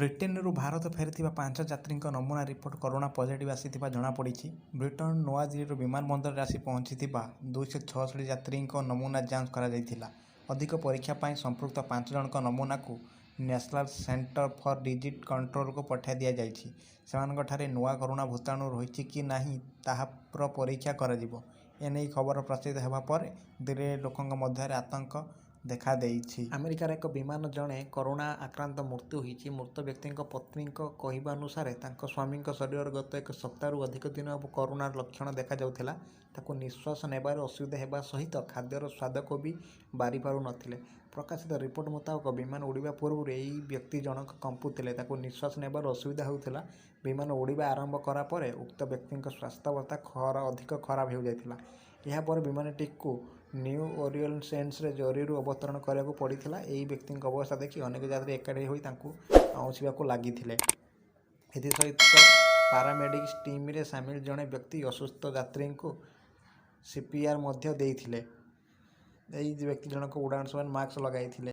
ବ୍ରିଟେନରୁ ଭାରତ ଫେରିଥିବା ପାଞ୍ଚ ଯାତ୍ରୀଙ୍କ ନମୁନା ରିପୋର୍ଟ କରୋନା ପଜିଟିଭ୍ ଆସିଥିବା ଜଣାପଡ଼ିଛି। ବ୍ରିଟେନର ନୂଆଦିଲ୍ଲୀ ବିମାନବନ୍ଦରରେ ଆସି ପହଞ୍ଚିଥିବା 266 ଯାତ୍ରୀଙ୍କ ନମୁନା ଯାଞ୍ଚ କରାଯାଇଥିଲା। ଅଧିକ ପରୀକ୍ଷା ପାଇଁ ସମ୍ପୃକ୍ତ ପାଞ୍ଚ ଜଣଙ୍କ ନମୁନାକୁ ନ୍ୟାସନାଲ ସେଣ୍ଟର ଫର ଡିଜିଜ କଣ୍ଟ୍ରୋଲକୁ ପଠାଇ ଦିଆଯାଇଛି। ସେମାନଙ୍କଠାରେ ନୂଆ କରୋନା ଭୂତାଣୁ ରହିଛି କି ନାହିଁ ତାହାର ପରୀକ୍ଷା କରାଯିବ। ଏନେଇ ଖବର ପ୍ରଚାରିତ ହେବା ପରେ ଦିଲ୍ଲୀରେ ଲୋକଙ୍କ ମଧ୍ୟରେ ଆତଙ୍କ ଦେଖାଦେଇଛି। ଆମେରିକାର ଏକ ବିମାନରେ ଜଣେ କରୋନା ଆକ୍ରାନ୍ତଙ୍କ ମୃତ୍ୟୁ ହୋଇଛି। ମୃତ ବ୍ୟକ୍ତିଙ୍କ ପତ୍ନୀଙ୍କ କହିବାନୁସାରେ, ତାଙ୍କ ସ୍ୱାମୀଙ୍କ ଶରୀରରେ ଗତ ଏକ ସପ୍ତାହରୁ ଅଧିକ ଦିନ ହେବ କରୋନାର ଲକ୍ଷଣ ଦେଖାଯାଉଥିଲା। ତାଙ୍କୁ ନିଃଶ୍ୱାସ ନେବାରେ ଅସୁବିଧା ହେବା ସହିତ ଖାଦ୍ୟର ସ୍ୱାଦକୁ ବି ବାରି ପାରୁ ନଥିଲେ। ପ୍ରକାଶିତ ରିପୋର୍ଟ ମୁତାବକ, ବିମାନ ଉଡ଼ିବା ପୂର୍ବରୁ ଏହି ବ୍ୟକ୍ତି ଜଣକ କମ୍ପୁଥିଲେ। ତାଙ୍କୁ ନିଃଶ୍ୱାସ ନେବାରେ ଅସୁବିଧା ହେଉଥିଲା। ବିମାନ ଉଡ଼ିବା ଆରମ୍ଭ କରା ପରେ ଉକ୍ତ ବ୍ୟକ୍ତିଙ୍କ ସ୍ୱାସ୍ଥ୍ୟାବସ୍ଥା ଅଧିକ ଖରାପ ହୋଇଯାଇଥିଲା। ଏହାପରେ ବିମାନଟିକୁ ନ୍ୟୁ ଓରଲିଏନ୍ସରେ ଜରୁରୀ ଅବତରଣ କରିବାକୁ ପଡ଼ିଥିଲା। ଏହି ବ୍ୟକ୍ତିଙ୍କ ଅବସ୍ଥା ଦେଖି ଅନେକ ଯାତ୍ରୀ ଏକାଠି ହୋଇ ତାଙ୍କୁ ଆଉଁସିବାକୁ ଲାଗିଥିଲେ। ଏଥିସହିତ ପାରାମେଡିକ୍ସ ଟିମରେ ସାମିଲ ଜଣେ ବ୍ୟକ୍ତି ଅସୁସ୍ଥ ଯାତ୍ରୀଙ୍କୁ ସିପିଆର ମଧ୍ୟ ଦେଇଥିଲେ। ଏହି ବ୍ୟକ୍ତି ଜଣକ ଉଡ଼ାଣ ସମୟରେ ମାସ୍କ ଲଗାଇଥିଲେ।